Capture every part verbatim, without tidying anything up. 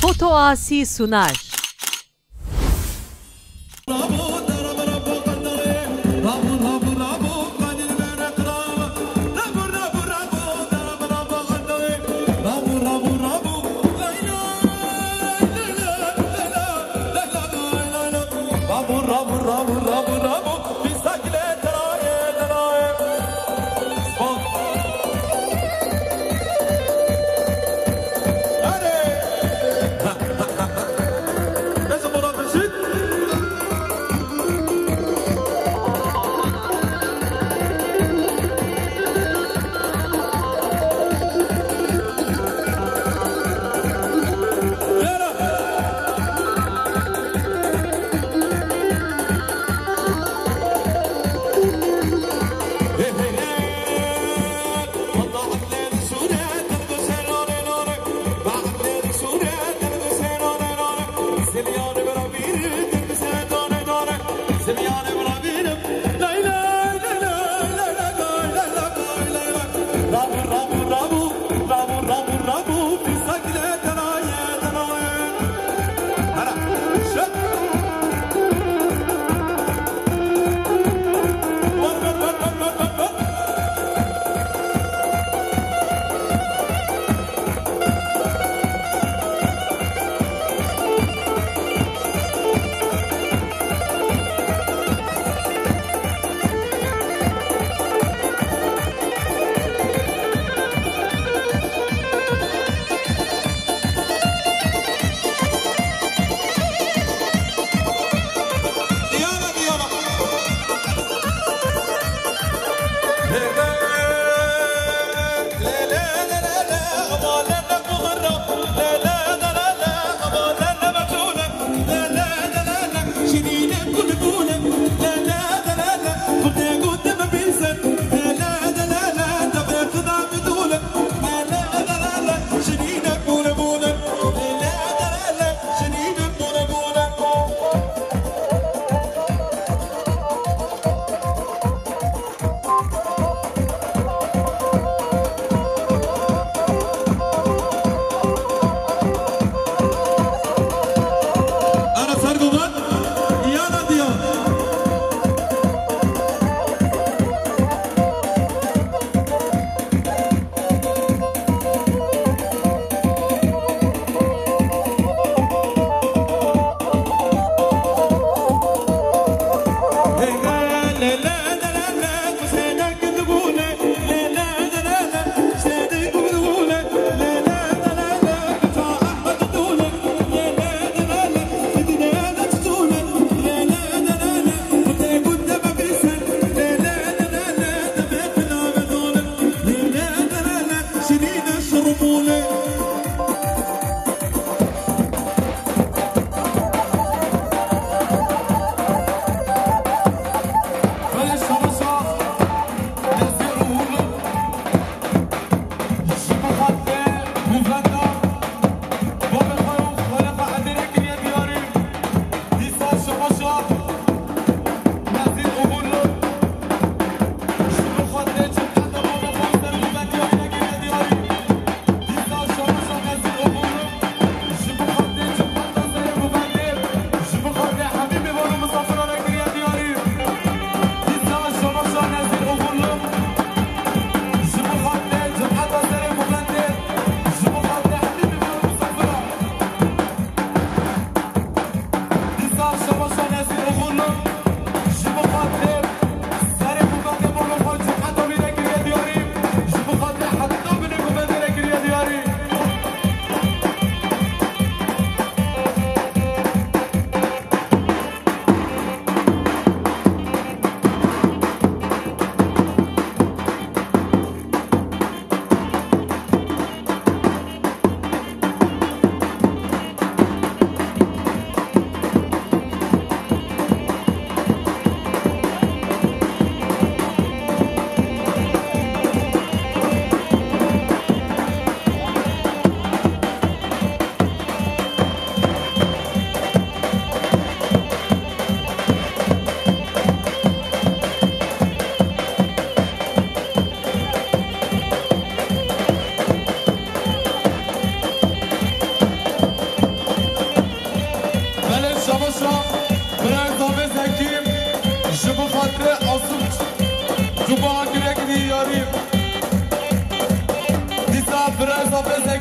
Foto Asi Sunar.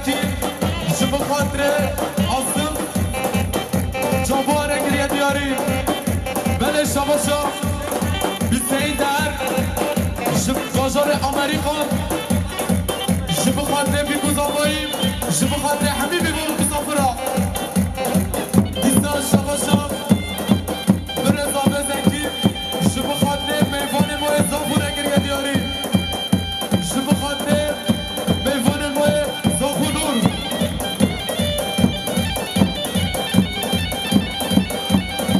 Ji bo xatirê Asim Cabo re kiriye diyarî. Belê şabaşa Hüseyin Der ji bajarê Amerîka. Ji bo xatirê Bîkû Zavayî, ji bo xatirê hemî mêvan û misafira. Dîsa şabaşa Birêz Avê Zekî, ji bo xatirê mêvanê me yê zaf û re kiriye diyarî. Ji bo xatirê mêvanê me yê zaf û nûr.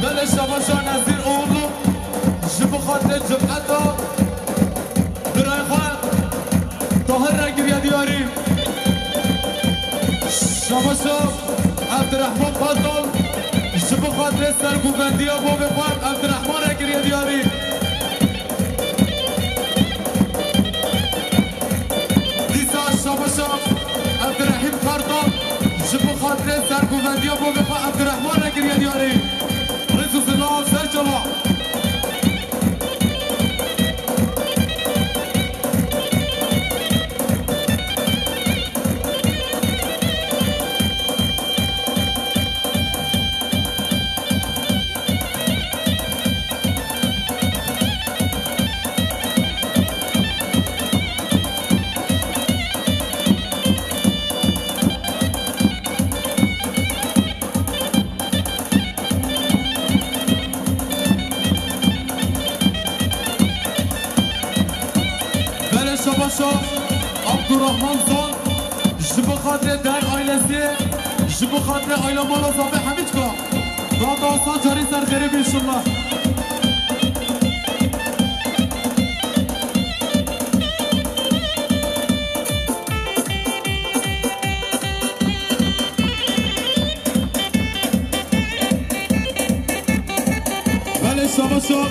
Belê şabaşa Nezîr Oğurlu, ji bo xatirê cemeta birayê xwe Tahir re kiriye diyarî. Şabaşa Evdirehman Kartal, ji bo xatirê sergovendiya bavê xwe Evdirehman re kiriye diyarî. Dîsa şabaşa Evdirehîm Kartal, ji bo xatirê sergovendiya bavê xwe Evdirehman re kiriye diyarî. Rêz û silav ser çava. Belê şabaşa Abdurrahman Zan, ji bo xatirê Der ailesê, ji bo xatirê aila mala Zafê Hemîdka. Data Hasan carî ser xêrê bî inşallah. Belê şabaşa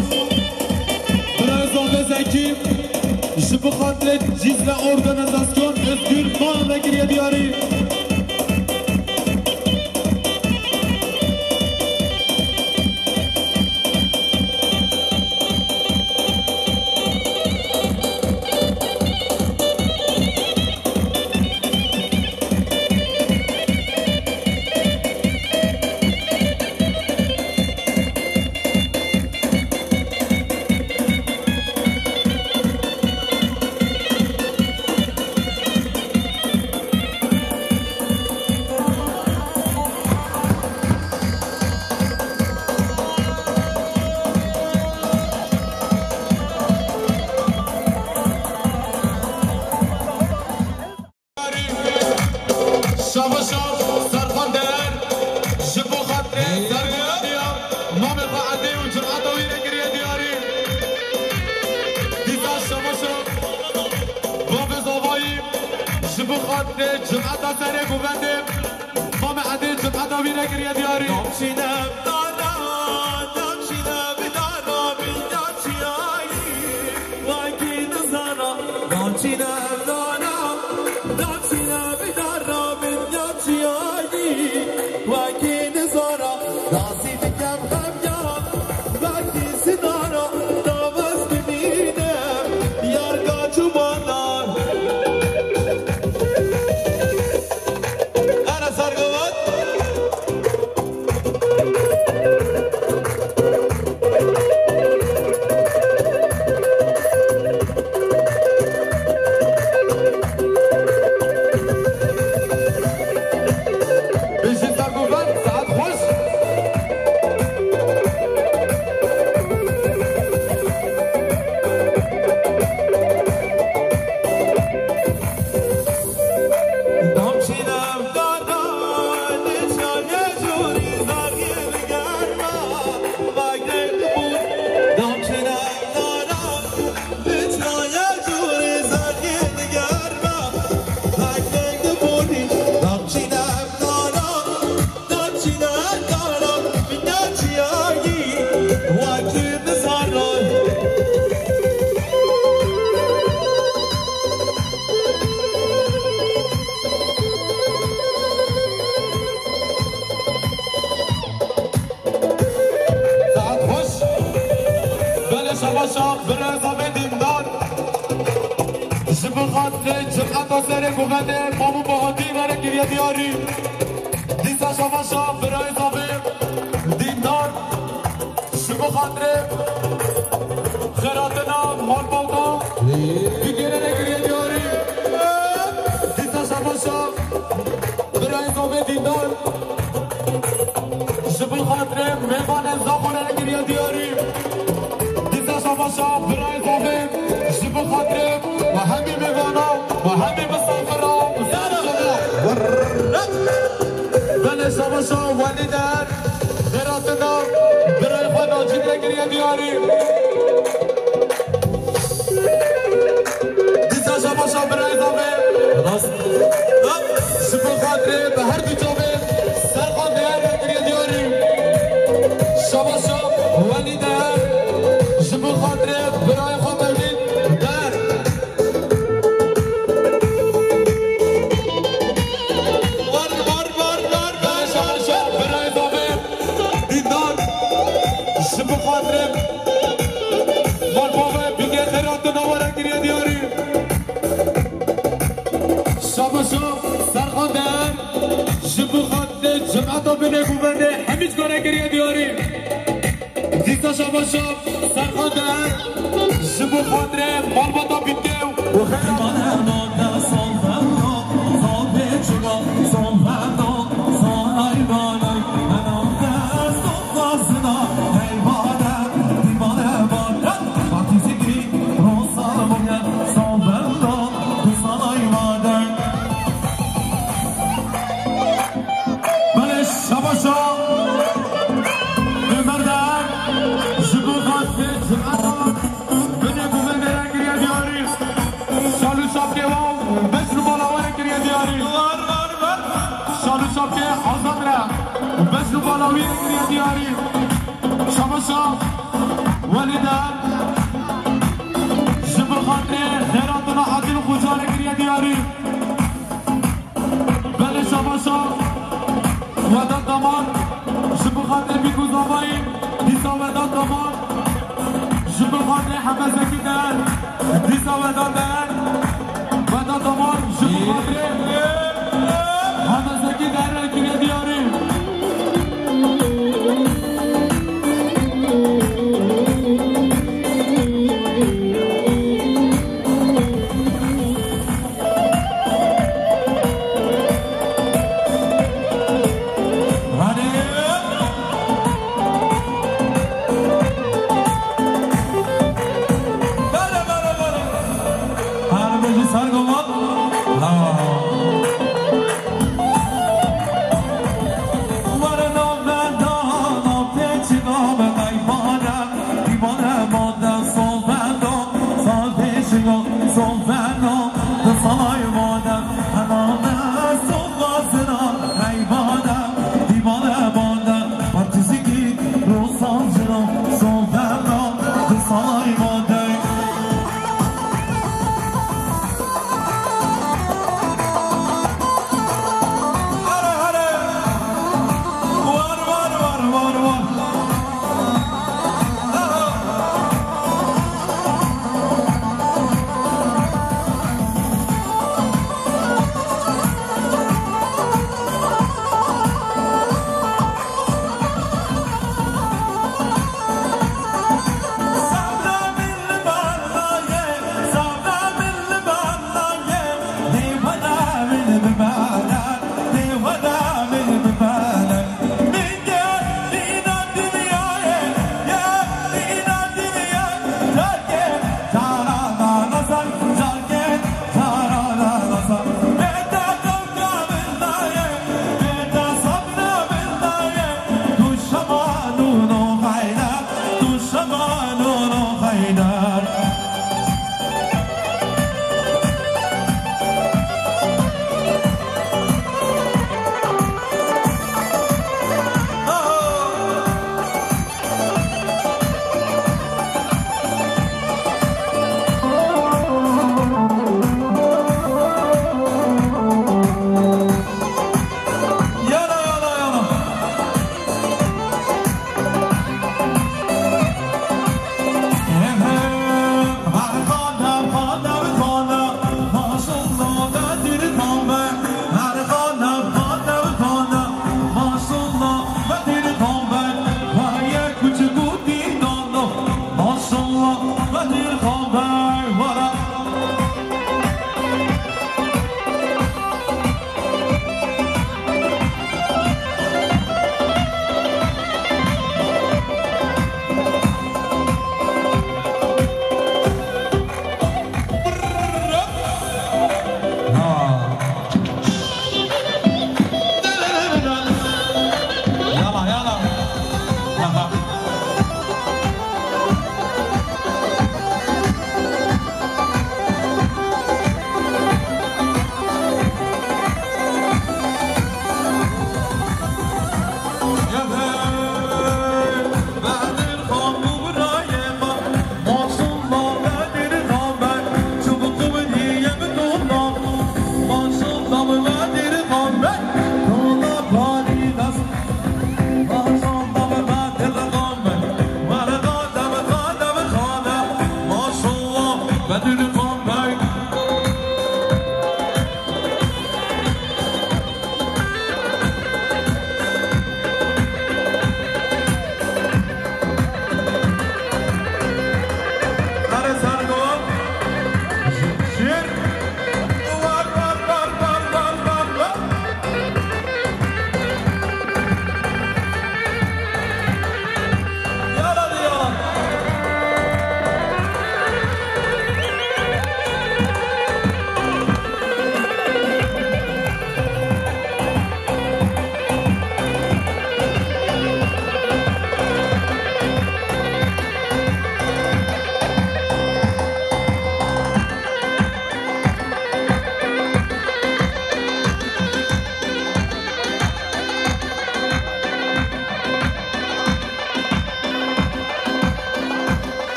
Birêz Avê Zekî, ji bo xatirê Cizre Organizasyon Özgür Doğan re kiriye diyarî. Şabaşa Serkan Değer, ji bo xatirê sergovendiya mamê xwe Edê û cemata wî re kiriye diyarî. Dîsa şabaşa Bavê Zavayî, ji bo xatirê cemata serê govendê mamê Edê cemata wî re kiriye diyarî. Namçîne dara, namçîne bidara, binya çiyayî. Wekî nizana, daçîne evdana, daçîne bidara, binya çiyayî. Wekî nizana, nasî dikem xemya, wekî sinara, dawez bimîne, yar gaç û manar. Ana sergovan. Bijî sergovan, saet xweş. Saet xweş. Belê şabaşa birêz Avê Dîndar. Ji bo xatirê cemeta serê govendê mam û bahatî were kiriye diyarî. Dîsa şabaşa birayê zavê dîndar. Ji bo xatirê xeratina malbata bigêrene kiriye diyarî. Dîsa şabaşa birayê zavê dîndar. Ji bo xatirê mêvanên Zaxo re kiriye diyarî. Dîsa şabaşa birayê zavê ji bo xatirê we hemî mêvana we hemî misafira. Belê şabaşa welî der xêratina birayê xwe Nacîd re kiriye diyarî. Dîsa şabaşa birayê zavê. Rast. Hop. Ji bo xatirê bi her du çavê Serkan Değer re kiriye diyarî. Şabaşa welî der. Ji bo xatirê birayê xwe Mewlîd Der. Var, var, var, var, var. Şabaşa birayê zavê. Dîndar, ji bo xatirê malbavê bingê xêratina we re kiriye diyarî. Şabaşa Serkan Değer, ji bo xatirê cemeta binê govendê hemî cî re kiriye diyarî. Dîsa şabaşa Serkan Değer, ji bo xatirê malbata bingê û xêratina Belê şabaşa Ömer Değer, ji bo xatirê cemeta binê govendê re kiriye diyarî. Şal û şapkê wan beş numara we re kiriye diyarî. Şal û şapkê Azad re beş numara wî re kiriye diyarî. Şabaşa welî der ji bo xatirê xêratina Adil Xoca re kiriye diyarî. Belê şabaşa Vedat Damar, ji bo xatirê Bîk û Zavayî, dîsa Vedat Damar, ji bo xatirê Heme Zekî Der, dîsa Vedat Der, Vedat Damar, ji bo xatirê Heme Zekî Der re kiriye diyarî.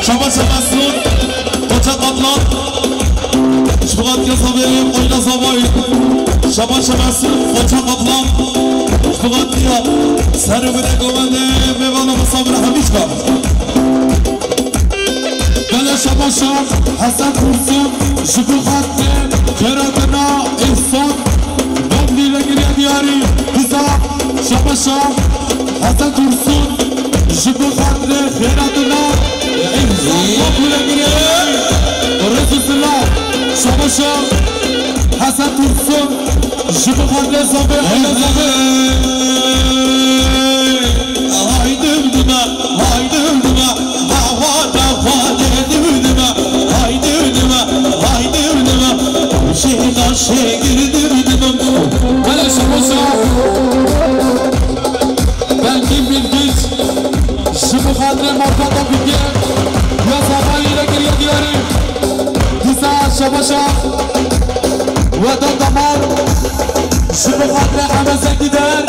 Şabaş Şemesûn, Koça Kaplan. Ji bo xatirê zavê oyna zavayî. Şabaş Şemesûn, Koça Kaplan. Ji bo xatiriya ser û binê govendê mêvana misafir hemî çiqa. Belê şabaşa Hesen Tursun, ji bo xatirê xêratina însan. Bom lîre giriya diyarî, biza şabaşa Hesen Tursun, ji bo xatirê xêratina însan. Bom lîre giriya diyarî. Rêz û silav, şabaşa Hesen Tursun, ji bo xatirê zavê, aile zavê. Haydi dime, haydi dime. Hava da xwedê dibidime, hay dibidime, hay dibidime. Şêda şêgir dibidime. Hele şabaşa Belgîn Bilgiç, ji bo xatirê malbata Bilgî, ya zavayî re kiriye diyarî. Dîsa şabaşa Vedat Damar, ji bo xatirê Hemeze Gider,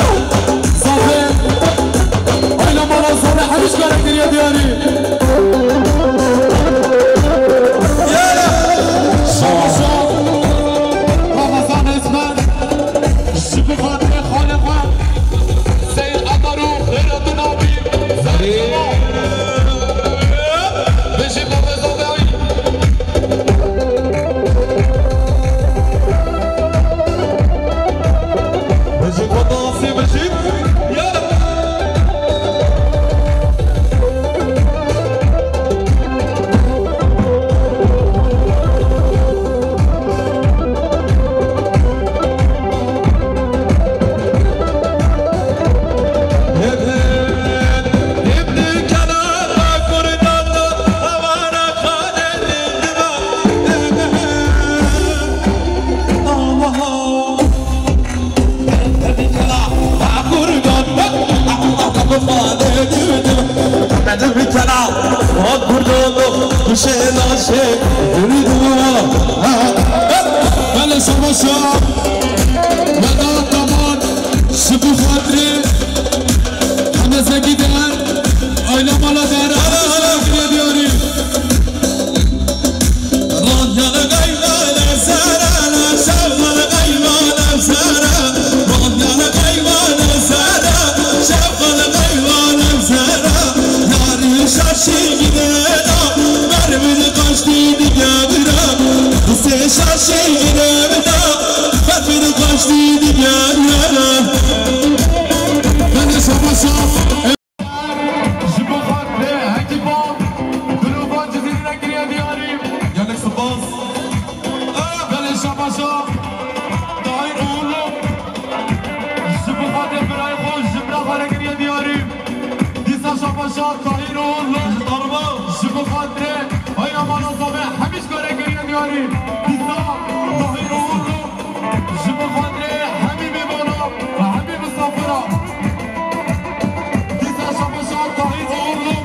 zavê, ayna mala zavê hemî çiqa re kiriye diyarî. Şabaşa Ramazan Esmer, ji bo xatirê xalê xwe Seyîd Emaru, xêratina bî. Bijî Mehmet Oğuz. Bijî Kotasî, bijî. Ya. Belê şabaşa Vedat Damar, ji bo xatirê Hemeze Gider, aile mala dere, diyarî. Belê şabaşa. Ji bo xatirê ekîpa Dilova Cizîrî re kiriye diyarî. Gelek spas. Belê şabaşa Tahîr Oğurlu. Ji bo xatirê birayê xwe Jimra xwe re kiriye diyarî. Dîsa şabaşa Tahîr Oğurlu. Ji bo xatirê ayna mala zavê hemî çiqa re kiriye diyarî. Dîsa Tahîr Oğurlu. Ji bo xatirê hemî mêvana, hemî misafira. Dîsa şabaşa Tahîr Oğurlu.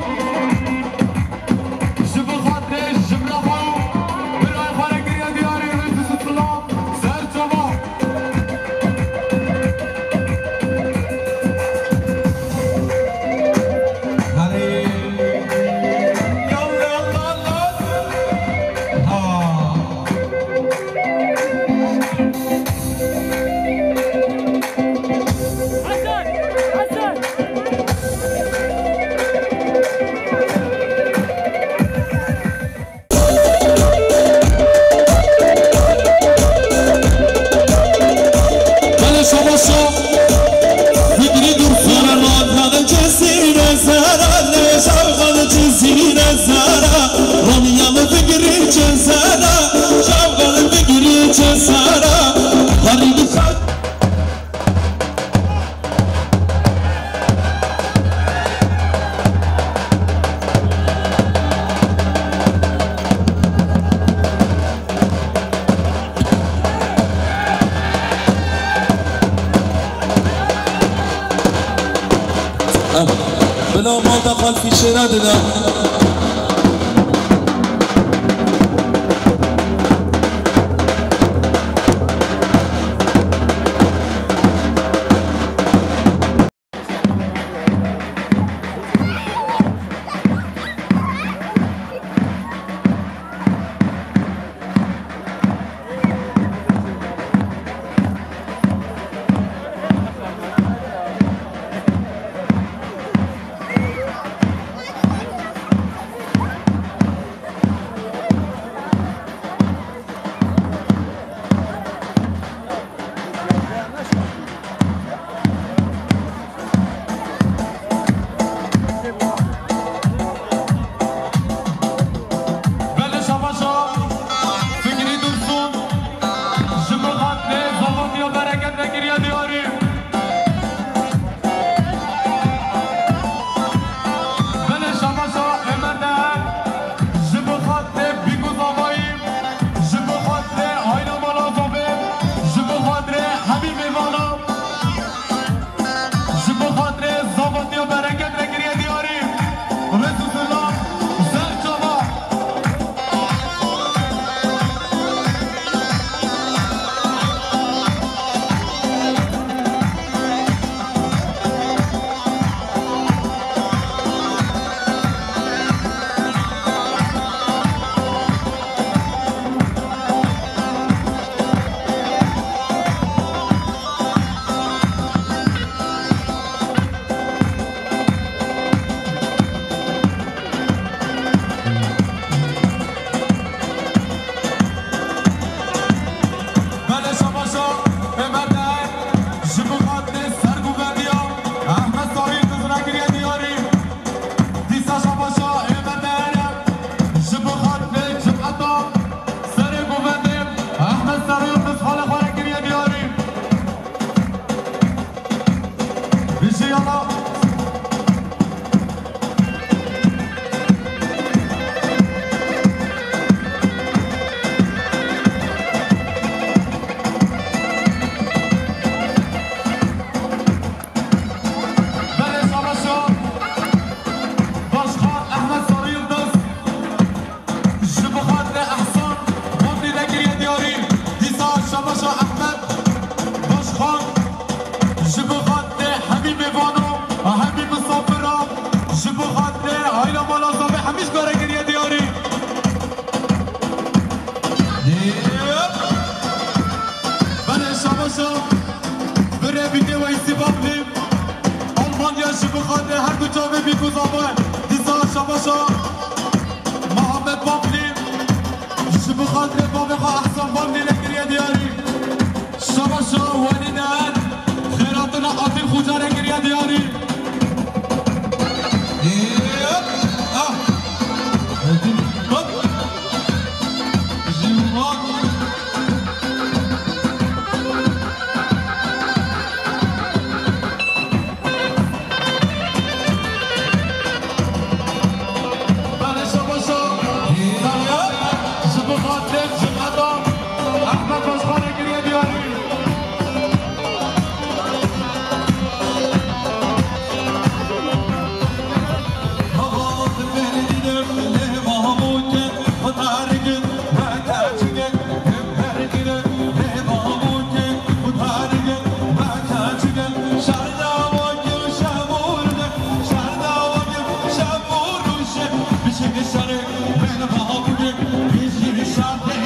Ji bo xatirê Jimra xwe û birayê xwe re kiriye diyarî, rêz û silav, ser çava. Herê. Yallah, yallah, yallah. Ha. Belê şabaşa Fikrî Dursun. Rana Cizîre zere, lê şaxal Cizîre zere. Raniya min Fikrî çi zere, şaxal Fikrî çi zere. Herî dixet. Bila malta xalfî şêna dida. Xatirê her du çavê Bîk û Zavan, dîsa şabaşa Muhammed Baflî, ji bo xatirê bavê xwe Ehsan Baflî re kiriye diyarî. Şabaşa welî ner, xêratina Atîl Xuca re kiriye diyarî. Hop! Ah! Hop! Ji wan Belê şabaşa, belê, ji bo xatirê cemeta Ehmed Başkanê kiriye diyarî. Baba, beni dedim, ne Mahmut, Xwe tarigin, we keçigin, him bergine, lê Mahmûkê, xwe tarigin, we keçigin, şerda wekî şemûrde, şerda wekî şemûrûşe, biçin şerê, ben Mahmûkê, bijî şerê,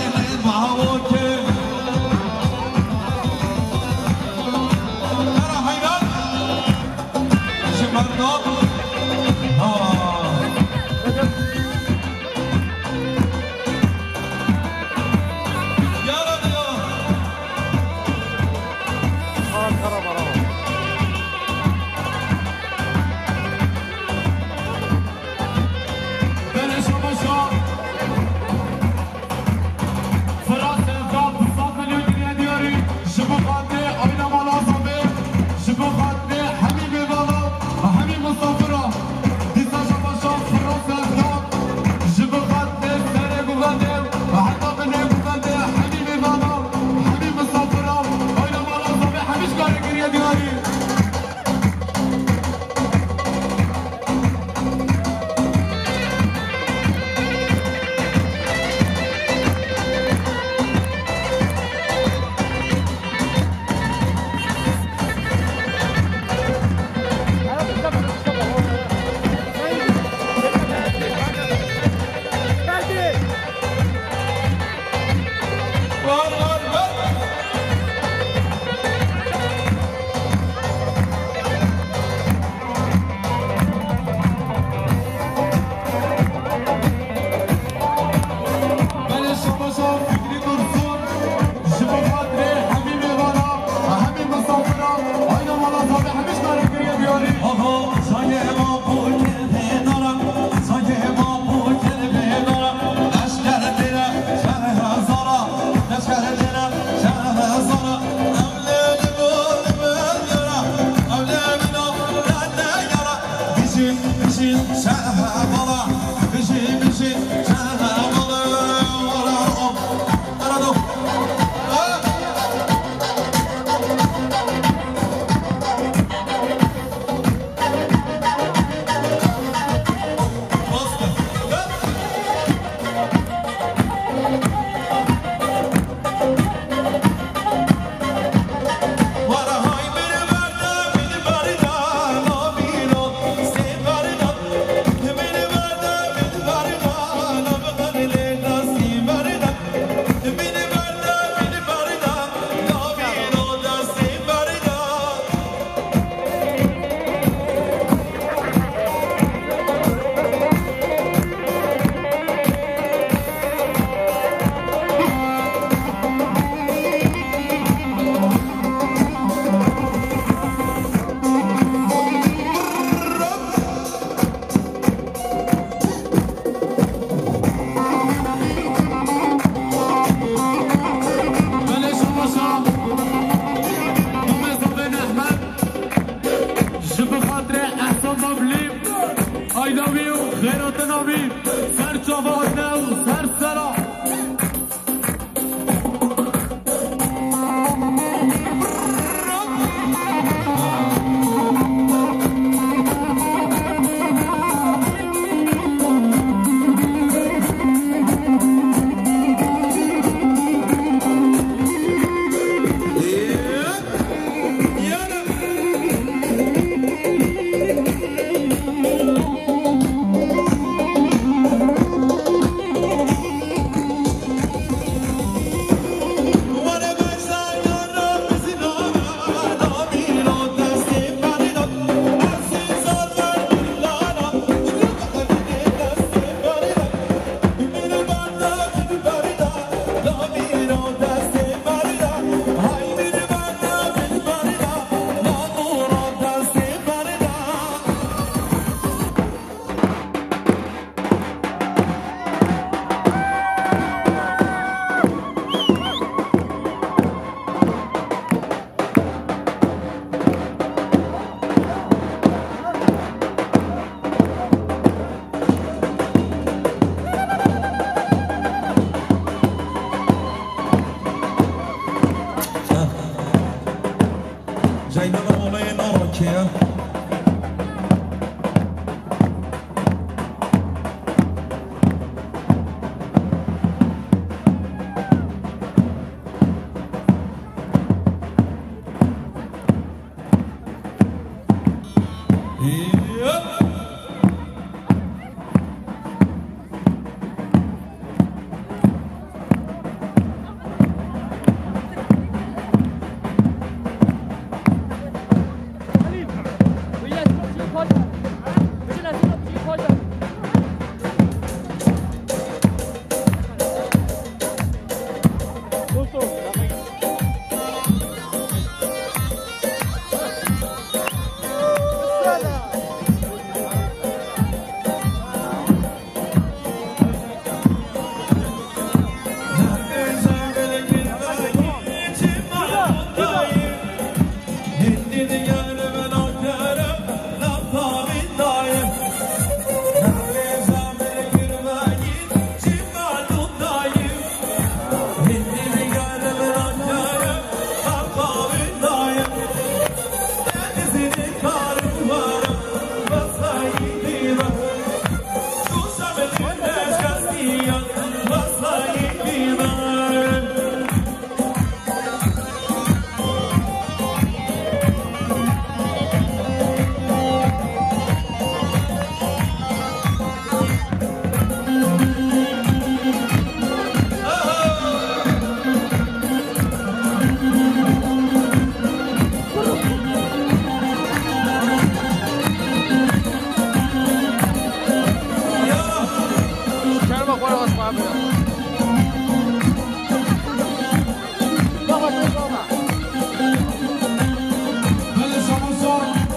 Belê şabaşa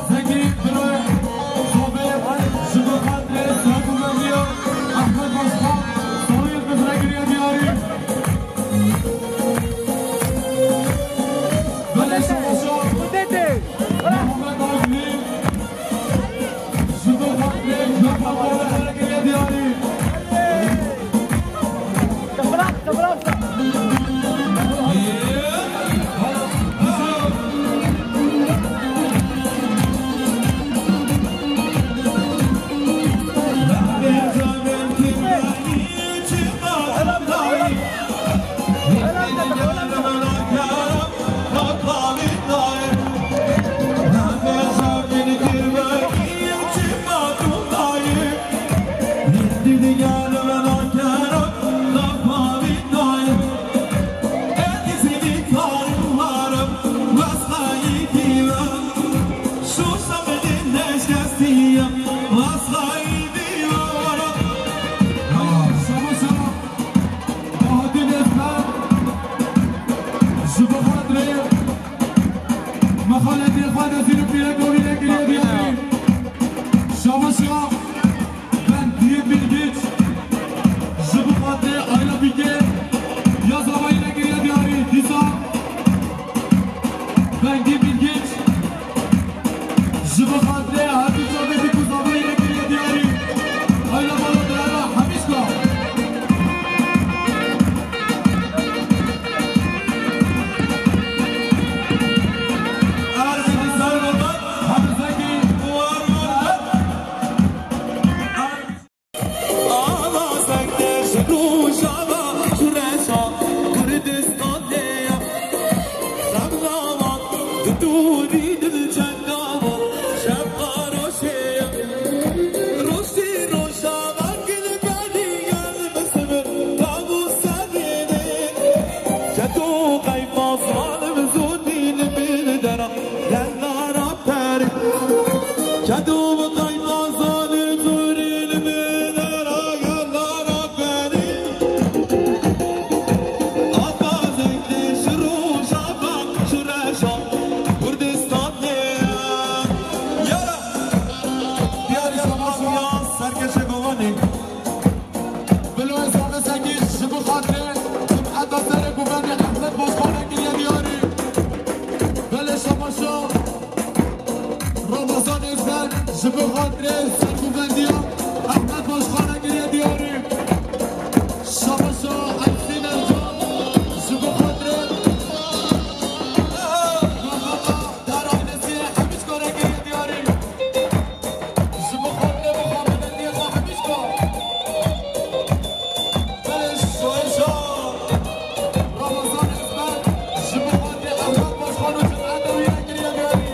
Zekî Birayê Zobê ji bo xatirê serokkomarîya Ehmed Başkan, Sarı Yıldız re kiriye diyarî. Belê şabaşa Muhammed Azmî. Şabaş, şabaş. Bahattin Ezber, ji bo xatirê mexaletê xwe de zîrok pîrek û vîrek kiriye diyarî. Şabaşa Bengî Bilgiç, ji bo xatirê Ayla Bîkê ya zavayî re kiriye diyarî. Dîsa Bengî Bilgiç, ji bo xatirê her du çavê dîk û zavayî re kiriye diyarî. Ayla Bala Dayana Hemîşka. Hemîşkî. Awazek de ji Rojava, ji Reşa Kurdistanê ye. Xemla wan di dûrî dilçenga wan şev qaroşê ye. Roj jî Rojava gil berî gel bi simir tav û serî dê. Çet û qeyfa zalim zûrî li bin dera gel nara perî. Çet û qeyfa zalim zûrî li bin dera gel nara perî. Awazek de ji Rojava, ji Reşa Kurdistanê ye. Yara! Diyarî şabaş ya serkeşê Govanê. Bilo Ezanê Sekî ji bo xatirê cemeta serê govendê Ehmed Başkan re kiriye diyarî. Belê şabaşa Ramazan Özden ji bo xatirê sergovendiya Ehmed Başkan re kiriye diyarî. Şabaşa Ersin Ercan ji bo xatirê Muhammed Dar ailesê Hemîşka re kiriye diyarî. Ji bo xatirê mixabinetiyê xwe Hemîşka. Belê şoreşa Ramazan Ezber ji bo xatirê Ehmed Başkan û cemaeta wî re kiriye diyarî.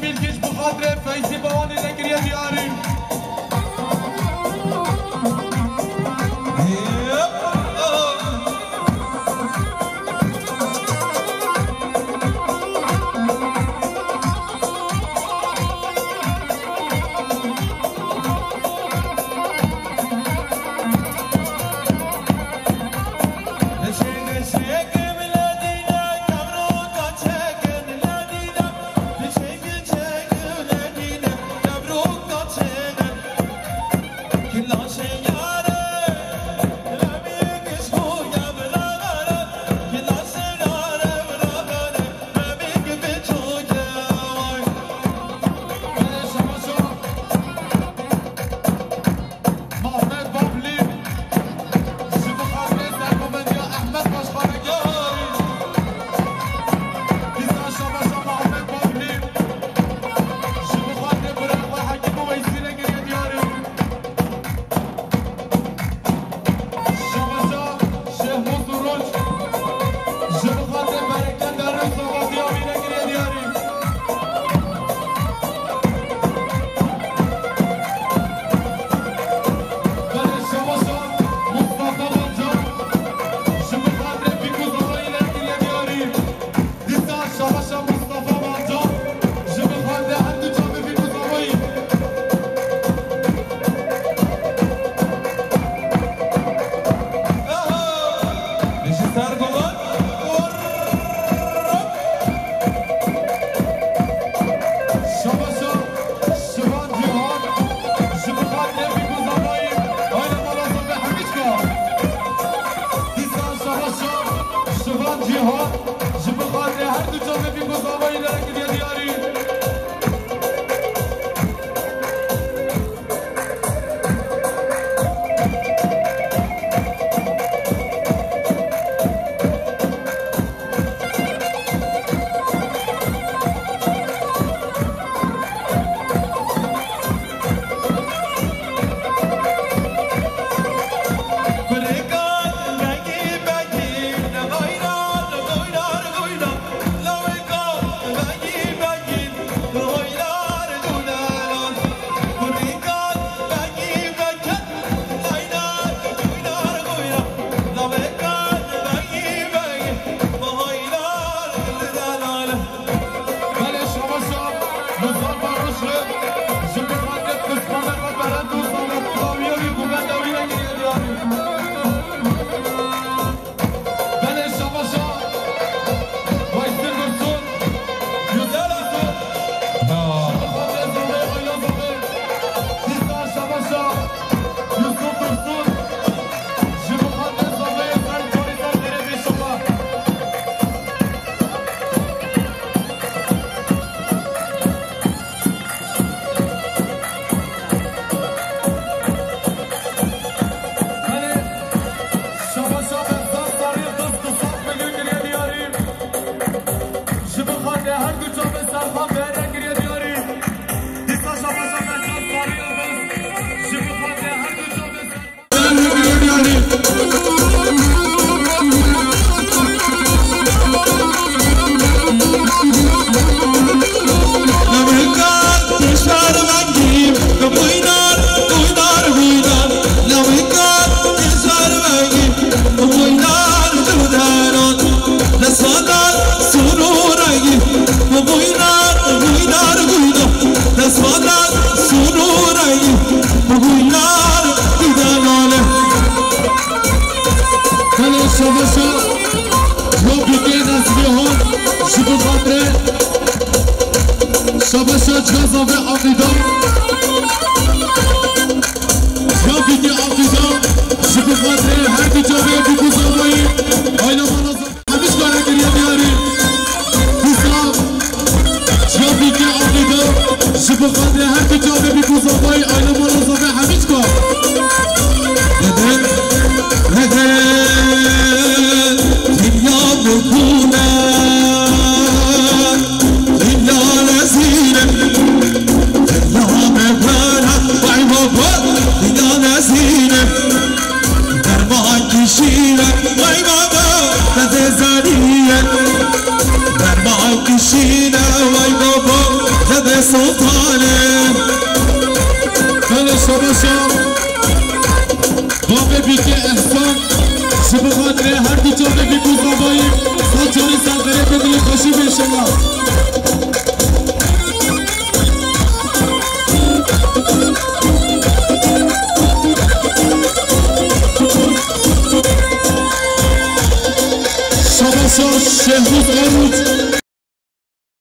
Îlk ji bi xatirê Feyzî Bawanê de kiriye diyarî. Mehmet Bavlî, ji bo xatirê sergovendiya Ehmed Başxanekî diyarî. Dîsa şabaşa Mehmet Bavlî, ji bo xatirê birayê xwe Hekîm Uweysî re kiriye diyarî. Bike Ehsan, ji bo xatirê her du çavekî ku zabayî, sed carî ser xerêbê dilê xweşî bê inşallah. Şabaşa Şehmuz Armut.